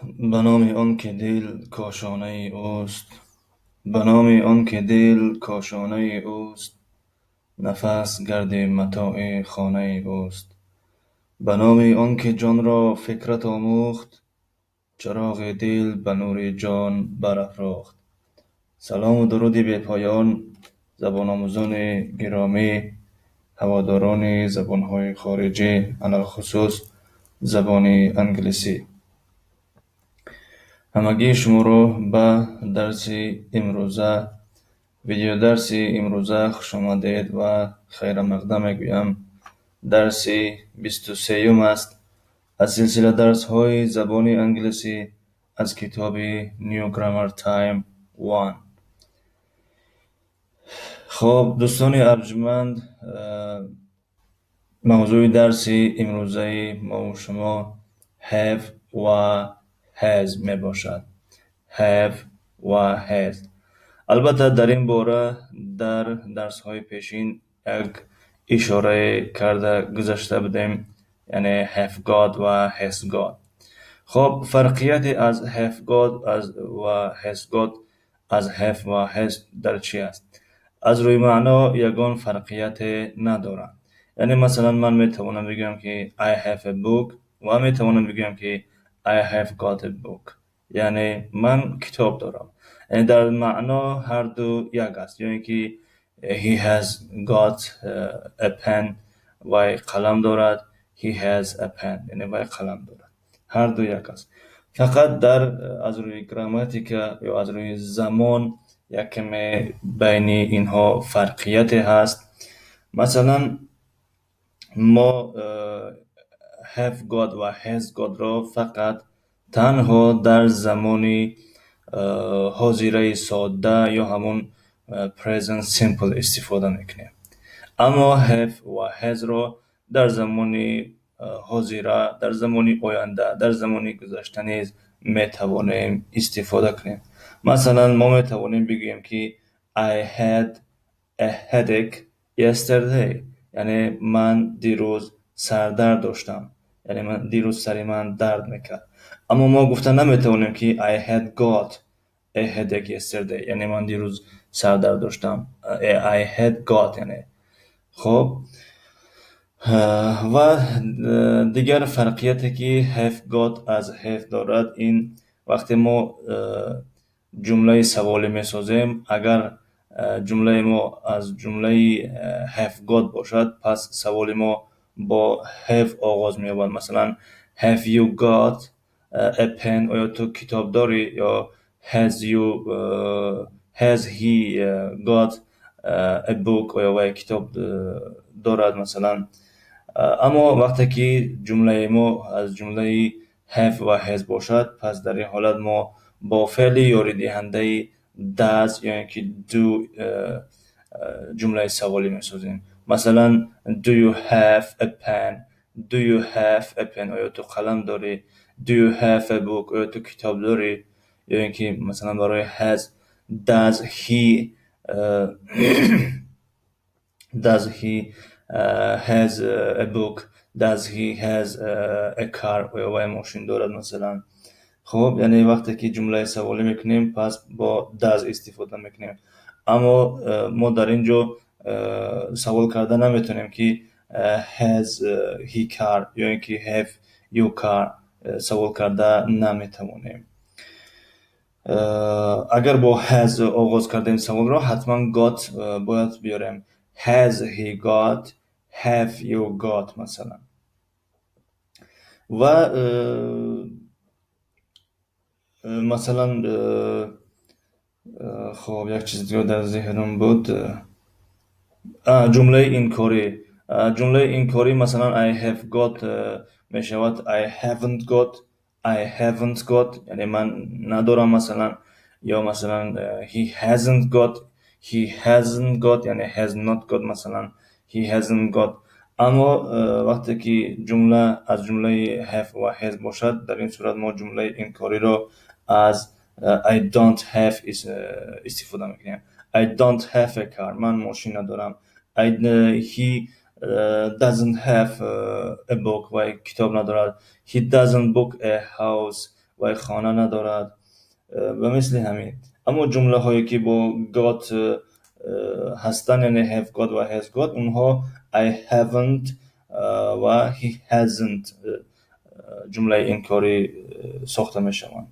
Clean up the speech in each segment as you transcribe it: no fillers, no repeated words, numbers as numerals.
Ба номи он ки дил кошонаи ӯст, ба номи он ки дил кошонаи ӯст, нафас гарди матои хонаи ӯст. Ба номи он ки ҷонро фикрат омӯхт, чароғи дил ба нури ҷон барафрохт. Салому дуруди бепоён, забономӯзони гиромӣ, ҳаводорони забонҳои хориҷӣ, алалхусус забони англисӣ. Ҳамагии шуморо ба дарси имрӯза, видеодарси имрӯза хушомадед ва хайрамақдам мегӯям. Дарси 23-юм аст аз силсила дарсҳои забони англисӣ аз китоби New Grammar Time One. Хоб, дӯстони арҷманд, мавзӯи дарси имрӯзаи мову шумо have ва has мебошад. Have ва has. Албатта, дар ин бора дар дарсҳои пешин як ишорае карда гузашта будем, яъне have got ва has got. Хоб, фарқияти аз have got ва has got аз have ва has дар чӣ аст? Аз рӯи маъно ягон фарқияте надоранд. Яъне, масалан, ман метавонам бигӯям, ки I have a book ва метавонам бигӯям, ки I have got a book, яъне ман китоб дорам. Яъне дар маъно ҳарду як аст. Ё ин ки he has got a pen, вай қалам дорад, he has a pen, яъне вай қалам дорад. Ҳарду як аст. Фақат дар аз рӯи грамматика ё аз рӯи замон як каме байни инҳо фарқияте ҳаст. Масалан, мо have got ва has got-ро фақат танҳо дар замони ҳозираи содда ё ҳамон present simple истифода мекунем. Аммо have ва has-ро дар замони ҳозира, дар замони оянда, дар замони гузашта низ метавонем истифода кунем. Масалан, мо метавонем бигӯем, ки I had a headache yesterday, яъне ман дирӯз сардард доштам, яъне ман дирӯз сари ман дард мекард. Аммо мо гуфта наметавонем, ки I had got a headache yesterday, яъне ман дирӯз сардард доштам. I had got, яъне. Хоб, ва дигар фарқияте, ки have got аз have дорад, ин вақте мо ҷумлаи саволӣ месозем, агар ҷумлаи мо аз ҷумлаи have got бошад, пас саволи мо бо have оғоз меёбад. Масалан, have you got a pen? Оё ту китоб дорӣ? Ё has he got a book? Оё вай китоб дорад, масалан. Аммо вақте ки ҷумлаи мо аз ҷумлаи have ва has бошад, пас дар ин ҳолат мо бо феъли ёридиҳандаи does ё ин ки do ҷумлаи саволӣ месозем. Масалан, do you have a pen? Do you have a pen? Оё ту қалам дорӣ? Do you have a book? Оё ту китоб дорӣ? Ё ин ки, масалан, барои has, does he has a book? Does he has a car? Оё вай мошин дорад, масалан. Хуб, яъне вақте ки ҷумлаи саволӣ мекунем, пас бо does истифода мекунем. Аммо мо дар ин ҷо савол карда наметавонем, ки has he car ё ин ки have you car савол карда наметавонем. Агар бо has оғоз кардем саволро, ҳатман got бояд биёрем. Has he got, have you got, масалан. Ва масалан, хоб, як чизи дигар дар зеҳнам буд. Ҷумлаи инкорӣ. Ҷумлаи инкорӣ, масалан, I have got мешавад I haven't got, I haven't got, яъне ман надорам, масалан. Ё, масалан, he hasn't got, he hasn't got, яъне has not got, масалан, he hasn't got. Аммо вақте ки ҷумла аз ҷумлаи have ва has бошад, дар ин сурат мо ҷумлаи инкориро аз I don't have истифода мекунем. I don't have a car. Ман мошин надорам. He doesn't have a book. Вай китоб надорад. He doesn't book a house. Вай хона надорад, ба мисли ҳамин. Аммо ҷумлаҳое, ки бо got ҳастанд, яъне have got ва has got, онҳо I haven't ва he hasn't ҷумлаи инкорӣ сохта мешаванд.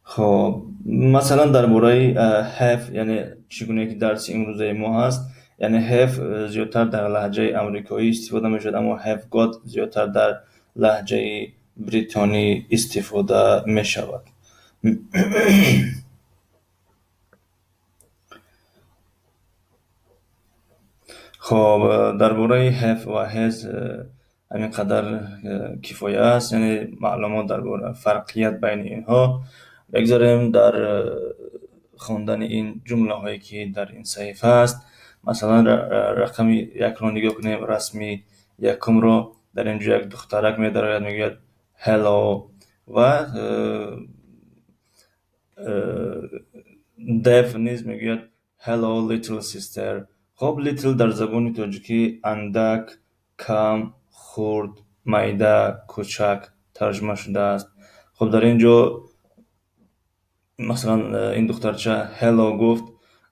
Хоб, масалан, дар бораи have, яъне чӣ гуна ки дарси имрӯзаи мо ҳаст, яъне have зиёдтар дар лаҳҷаи амрикоӣ истифода мешавад, аммо have got зиёдтар дар лаҳҷаи бритонӣ истифода мешавад. Хоб, дар бораи have ва has ҳамин қадар кифоя аст, яъне маълумот дар бораи фарқият байни инҳо. Бигзорем дар хондани ин ҷумлаҳое, ки дар ин саҳифа аст. Масалан, рақами якро нигоҳ кунем, расми якумро. Дар ин ҷо як духтарак медарояд, мегӯяд hello, ва Дев низ мегӯяд hello, little sister. Хоб, little дар забони тоҷикӣ андак, кам, хурд, майда, кӯчак тарҷума шудааст. Хоб, дар ин ҷо, масалан, ин духтарча hello гуфт,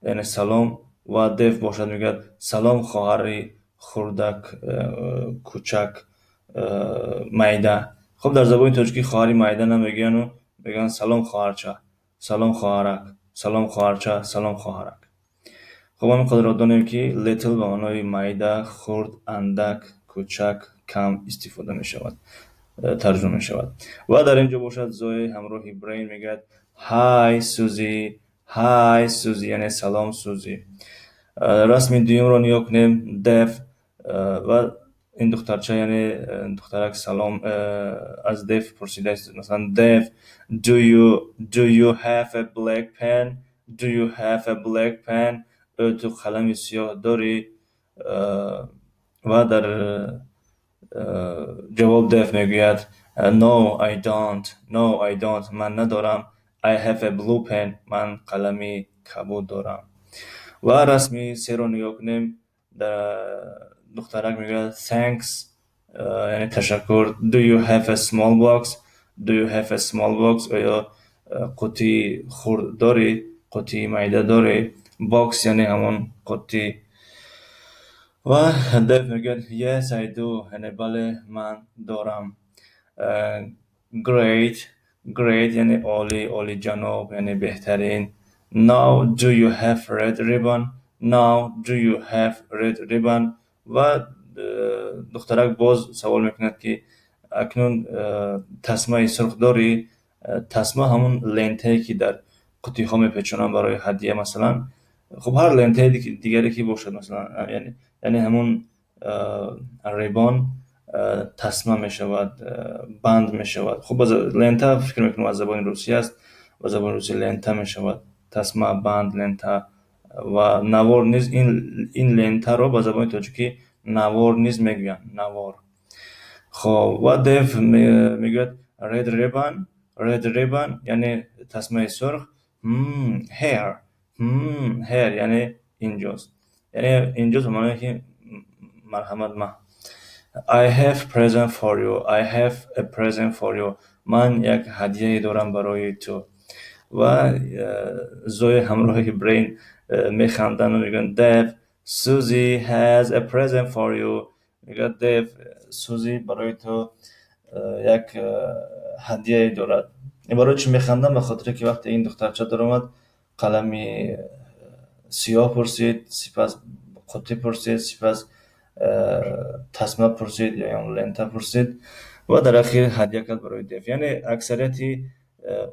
яъне салом, ва Дев бошад мегӯяд салом, хоҳари хурдак, кӯчак, майда. Хоб, дар забони тоҷикӣ хоҳари майда намегӯяну мегӯянд салом, хоҳарча, салом, хоҳарак, салом, хоҳарча, салом, хоҳарак. Хоб, ҳамин қадро донем, ки little ба маънои майда, хурд, андак, кӯчак, кам истифода мешавад, тарҷума мешавад. Ва дар ин ҷо бошад Зои ҳамроҳи Брейн мегӯяд hi, Suzy, hi, Suzy, яъне салом, Сузи. Расми дуюмро нигоҳ кунем. Дев ва ин духтарча, яъне духтарак салом аз Дев пурсидааст. Масалан, Дев, do you have a black pen? Do you have a black pen? Оё ту қалами сиёҳ дорӣ? Ва дар ҷавоб Дев мегӯяд no, I don't, no, I don't, ман надорам, I have a blue pen, ман қалами кабуд дорам. Ва расми серо нигоҳ кунем. Духтарак мегӯяд thanks, яъне ташаккур. Do you have a small box? Do you have a small box? Оё қуттии хурд дорӣ, қуттии майда дорӣ? Box яъне ҳамон қуттӣ. Ва Дев мегӯяд yes, I do, яъне бале, ман дорам. Great, great, яъне олӣ, олиҷаноб, яъне беҳтарин. Now, do you have red ribbon? Now, do you have red ribbon? Ва духтарак боз савол мекунад, ки акнун тасмаи сурх дорӣ? Тасма ҳамон лентае, ки дар қуттиҳо мепечонанд барои ҳадя, масалан. Хуб, ҳар лентаи дигаре ки бошад, масалан, яъне ҳамон ribbon тасма мешавад, банд мешавад. Хуб, лента фикр мекунам аз забони русӣ аст, ба забони русӣ лента мешавад, тасма, банд, лента ва навор низ. Ин лентаро ба забони тоҷикӣ навор низ мегӯянд, навор. Хоб, ва Дев мегӯяд red ribbon, red ribbon, яъне тасмаи сурх. Here, here, яъне инҷост, яъне инҷост ба маъное ки марҳамат, ма. I have present for you, I have a present for you, ман як ҳадияе дорам барои ту. Ва Зои ҳамроҳи Брейн механданду мегӯянд Дев, Suzy has a present for you. Мегӯяд Дев, Сузи барои ту як ҳадияе дорад. Барои чӣ механдам? Ба хотире ки вақте ин духтарча даромад, қалами сиёҳ пурсид, сипас қуттӣ пурсид, сипас тасма пурсид ё лента пурсид ва дар ахир ҳадя кард барои Дев. Яъне аксарияти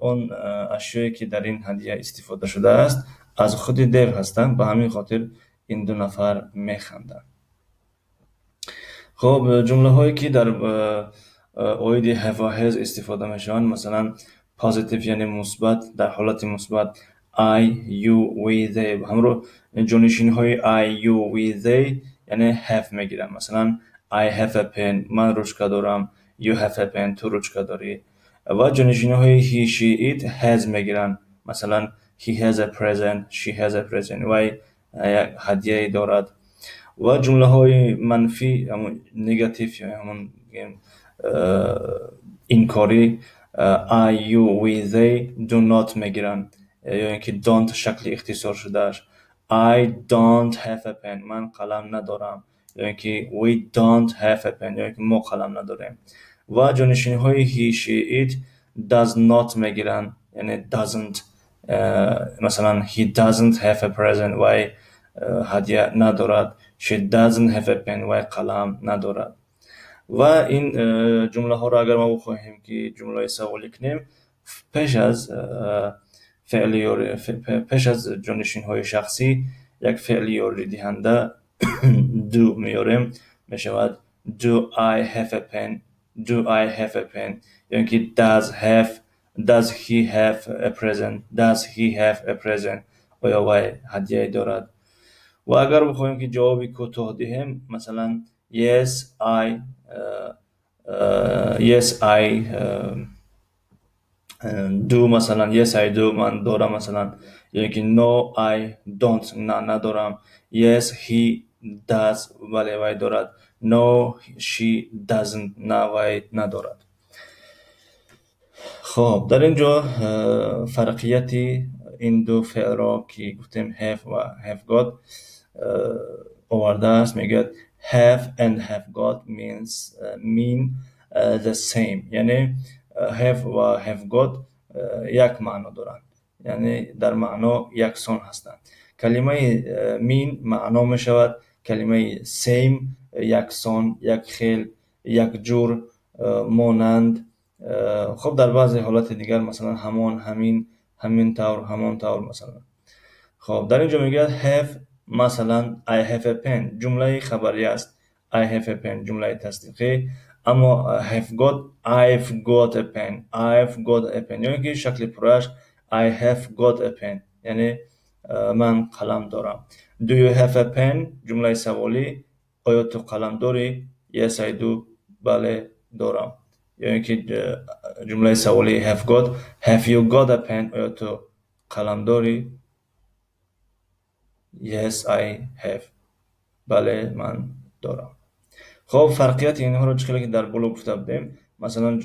он ашёе, ки дар ин ҳадия истифода шудааст, аз худи Дев ҳастанд. Ба ҳамин хотир ин ду нафар механданд. Хоб, ҷумлаҳое, ки дар оиди have ва has истифода мешаванд. Масалан, positive, яъне мусбат, дар ҳолати мусбат I, you, we, they, ҳамроҳ ҷонишинҳои I, you, we, they, яъне have мегиранд. Масалан, I have a pen, ман ручка дорам, you have a pen, ту ручка дорӣ. Ва ҷонишинҳои he, she, it has мегиранд. Масалан, he has a present, she has a present, вай як ҳадияе дорад. Ва ҷумлаҳои манфӣ, ҳамон негатив ё ҳамон Инкорӣ I, you, we, they do not мегиранд ё ин ки don't шакли ихтисоршудааш. I don't have a pen, ман қалам надорам, ё ин ки we don't have a pen, ё ин ки мо қалам надорем. Ва ҷонишинҳои he, she, it does not мегиранд, яъне doesn't. Масалан, he doesn't have a present, вай ҳадя надорад. She doesn't have a pen, вай қалам надорад. Ва ин ҷумлаҳоро агар мо бихоҳем, ки ҷумлаи саволӣ кунем, пеш аз феъли пеш аз ҷонишинҳои шахсӣ як феъли ёридиҳанда do меорем, мешавад do I have a pen, do I have a pen, ё ин ки does he have a present, does he have a present, оё вай ҳадияе дорад. Ва агар бихоҳем, ки ҷавоби кӯтоҳ диҳем, масалан, yes, I do, масалан, yes, I do, ман дорам, масалан, ё ин ки no, I don't, на, надорам. Yes, he does, бале, вай дорад. No, she doesn't, на, вай надорад. Хоб, дар ин ҷо фарқияти ин ду феълро, ки гуфтем, have ва have got, овардааст. Мегӯяд: have and have got mean the same, яъне have ва have got як маъно доранд, яъне дар маъно яксон ҳастанд. Калимаи mean маъно мешавад, калимаи same яксон, якхел, якҷур, монанд. Хоб, дар баъзе ҳолати дигар, масалан, ҳамон, ҳамин, ҳамин тавр, ҳамон тавр, масалан. Хоб, дар ин ҷо мегӯяд have, масалан, I have a pen ҷумлаи хабарӣ аст, I have a pen ҷумлаи тасдиқӣ, аммо have got: I've got a pen, I've got a pen, ё ин ки шакли пуррааш I have got a pen, яъне ман қалам дорам. Do you have a pen? Ҷумлаи саволӣ: оё ту қалам дорӣ? Yes, I do, бале, дорам. Ё ин ки ҷумлаи саволии have got: Have you got a pen? Оё ту қалам дорӣ? Yes, I have, бале, ман дорам. Хоб, фарқияти инҳоро чӣ хеле ки дар боло гуфта будем, масалан,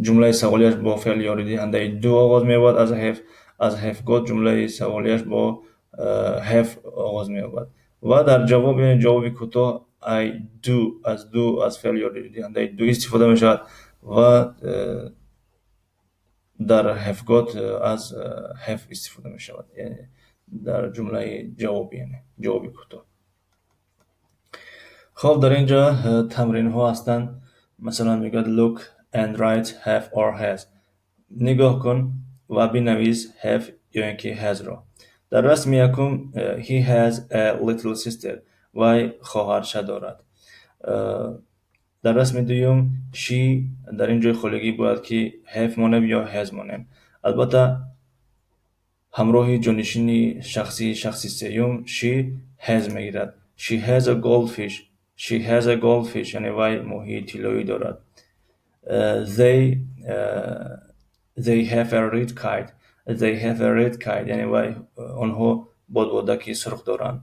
ҷумлаи саволиаш бо феъли ёридиҳандаи do оғоз меёбад аз have, аз have got ҷумлаи саволиаш бо have оғоз меёбад ва дар ҷавоб, яъне ҷавоби кӯтоҳ, I do, аз do, аз феъли ёридиҳандаи do истифода мешавад ва дар have got аз have истифода мешавад, яъне дар ҷумлаи ҷавобӣ, яъне ҷавоби кӯтоҳ. Хоб, дар ин ҷо тамринҳо ҳастанд. Масалан, мегӯяд: look and write have or has, нигоҳ кун ва бинавис have ё ин ки has ро. Дар расми якум he has a little sister, вай хоҳарча дорад. Дар расми дуюм she, дар ин ҷои холигӣ бояд ки have монем ё has монем? Албатта, ҳамроҳи ҷонишини шахсии шахси сеюм she has мегирад. She has a goldfish, she has a goldfish, яъне вай моҳии тиллоӣ дорад. They have a red kite, they have a red kite, яъне вай онҳо бодбодаки сурх доранд.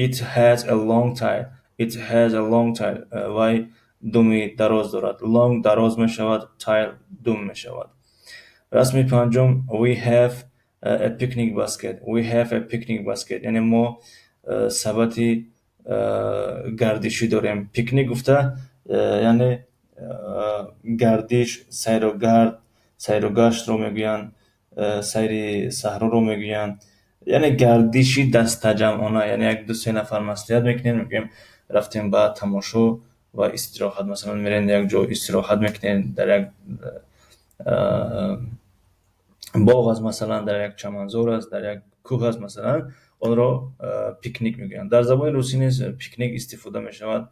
It has a long tail, it has a long tail, вай думи дароз дорад. Long дароз мешавад, tail дум мешавад. Расми панҷум: we have a picnic basket, we have a picnic basket, яъне мо сабати гардишӣ дорем. Пикник гуфта, яъне гардиш, сайру гард, сайру гаштро мегӯянд, сайри саҳроро мегӯянд, яъне гардиши дастаҷамъона, яъне як ду се нафар маслиҳат мекунем, мегӯем, рафтем ба тамошо ва истироҳат. Масалан, мерем як ҷо, истироҳат мекунем, дар як боғ аст, масалан, дар як чаманзор аст, дар як кӯҳ аст, масалан, онро пикник мегӯянд. Дар забони русӣ низ пикник истифода мешавад,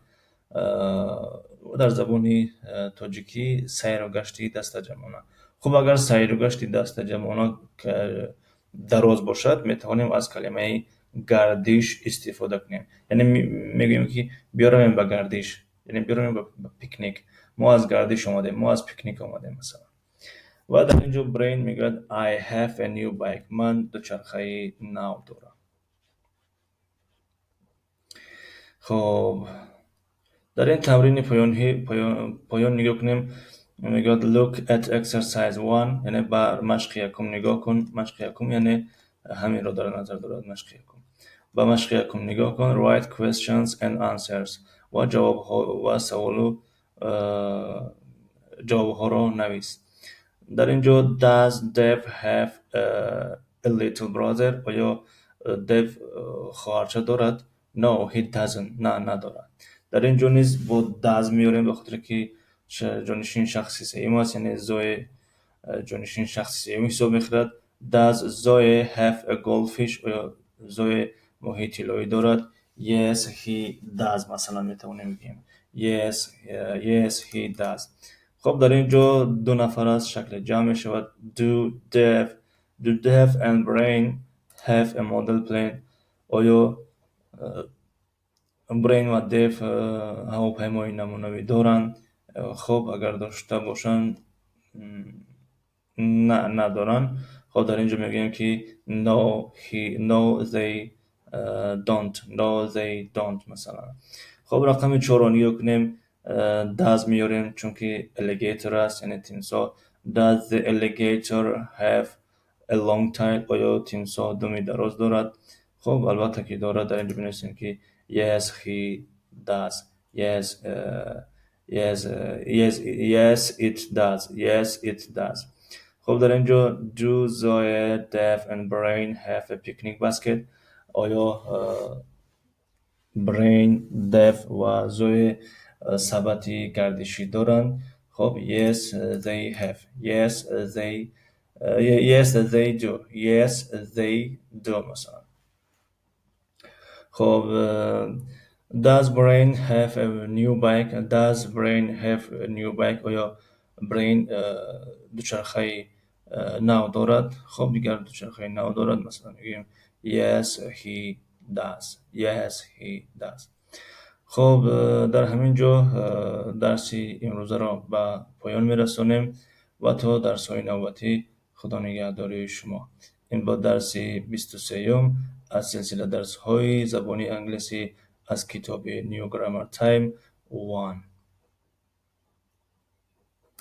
дар забони тоҷикӣ сайру гашти дастаҷамъона. Хуб, агар сайру гашти дастаҷамъона дароз бошад, метавонем аз калимаи гардиш истифода кунем, яъне мегӯем, ки биё равем ба гардиш, яъне биё равем ба пикник, мо аз гардиш омадем, мо аз пикник омадем, масалан. Ва дар ин ҷо Брейн мегӯяд: I have a new bike, ман дучархаи нав дорам. Хоб, дар ин тамрини поён нигоҳ кунем. Мегӯяд: "Look at exercise one", яъне ба машқи якум нигоҳ кун. Машқи якум, яъне ҳаминро дар назар дорад, машқи якум. Ба машқи якум нигоҳ кун. Write questions and answers, ва ҷавобҳо ва саволу ҷавобҳоро навис. Дар ин ҷо: Does Dev have a little brother? Оё Дев хоҳарча дорад? No, he doesn't. На, надорад. Дар ин ҷо низ бо does меорем, ба хотире ки ҷонишини шахси сеюм аст, яъне Зое ҷонишини шахси сеюм ҳисоб мехӯрад. Does Zoe have a goldfish? Оё Зое моҳии тиллоӣ дорад? Yes, he does, масалан, метавонем бигӯем. Yes, he does. Хоб, дар ин ҷо ду нафар аст, шакли ҷамъ мешавад. Do Dev and Brain have a model plane? Оё Брейн ва Дев ҳавопаймои намунавӣ доранд? Хоб, агар дошта бошанд, на, надоранд. Хоб, дар ин ҷо мегӯем, ки no, they don't. No, they don't, масалан. Хоб, рақами чорро нигоҳ кунем. Does меорем, чунки alligator аст, яъне тимсоҳ. Does the alligator have a long tail? Оё тимсоҳ думи дароз дорад? Хоб, албатта ки дорад. Дар ин ҷо менависем, ки yes, he does. Yes, it does. Yes, it does. Хоб, дар ин ҷо: Do Zoe, Dev and Brain have a picnic basket? Оё Брейн, Дев ва Зое сабати гардишӣ доранд? Хоб, yes, they have. Yes, they do. Yes, they do, масалан. Хоб, does Brain have a new bike? Does Brain have a new bike? Оё Брейн дучархаи нав дорад? Хоб, дигар дучархаи нав дорад. Масалан, мегӯем: yes, he does. Yes, he does. Хоб, дар ҳамин ҷо дарси имрӯзаро ба поён мерасонем ва то дарсҳои навбатӣ Худо нигаҳдори шумо. Ин буд дарси 23-юм аз силсила дарсҳои забони англисӣ аз китоби New Grammar Time One.